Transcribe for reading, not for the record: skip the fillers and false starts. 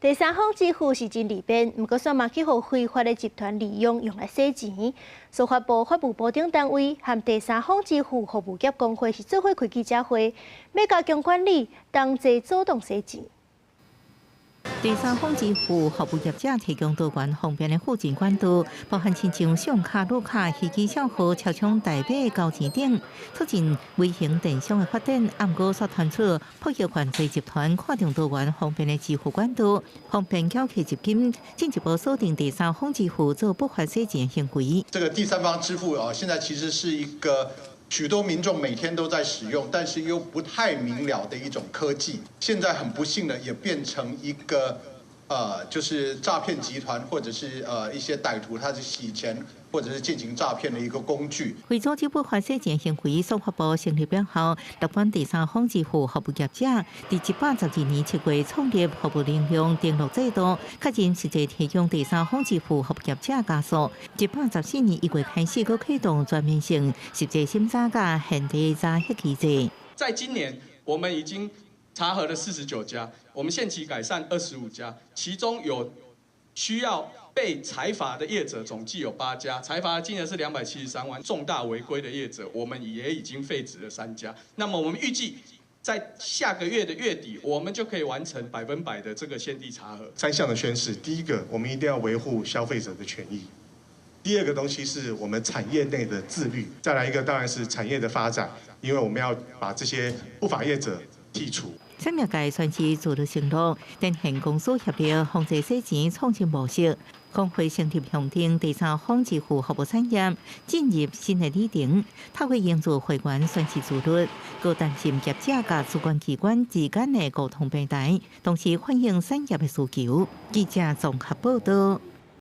第三方支付是真利便，毋過煞嘛去予非法的集團利用，用來洗錢。司法部、法務部等單位和第三方支付服務業公會是做伙開記者會，欲加強管理，同齊阻擋洗錢。第三方支付服務業者提供多元方便的付錢管道，包含親像信用卡、魯卡、虛擬帳號、超商代買交錢等，促進微型電商的發展。毋過煞傳出破壞犯罪集團看中多元方便的支付管道，方便繳客入金，進一步鎖定第三方支付做不法洗錢行為。這個第三方支付啊，現在其實是一個許多民眾每天都在使用，但是又不太明了的一種科技。現在很不幸的，也變成一個，就是詐騙集團或者是一些歹徒，他是洗錢或者是進行詐騙的一個工具。為阻止不法洗錢行為，司法部成立了後，六本第三方支付服務業者，佇112年7月創立服務應用登錄制度，確認實際提供第三方支付服務業者加速。114年1月開始，閣啟動全面性實際審查佮現地查核機制。在今年，我們已經查核了49家，我們限期改善25家，其中有需要被裁罰的業者總計有8家，裁罰的金額是273萬。重大違規的業者，我們也已經廢止了3家。那麼我們預計在下個月的月底，我們就可以完成100%的這個現地查核。三項的宣誓，第一個，我們一定要維護消費者的權益；第二個東西是我們產業內的自律；再來一個當然是產業的發展，因為我們要把這些不法業者剔除。產業界宣示自律承諾，電信公司協力防制洗錢創新模式，公會成立協定第三方支付服務產業進入新的里程，透過營造會員宣示自律，閣擔心業者佮主管機關之間的溝通平台，同時反映產業的需求。記者綜合報道。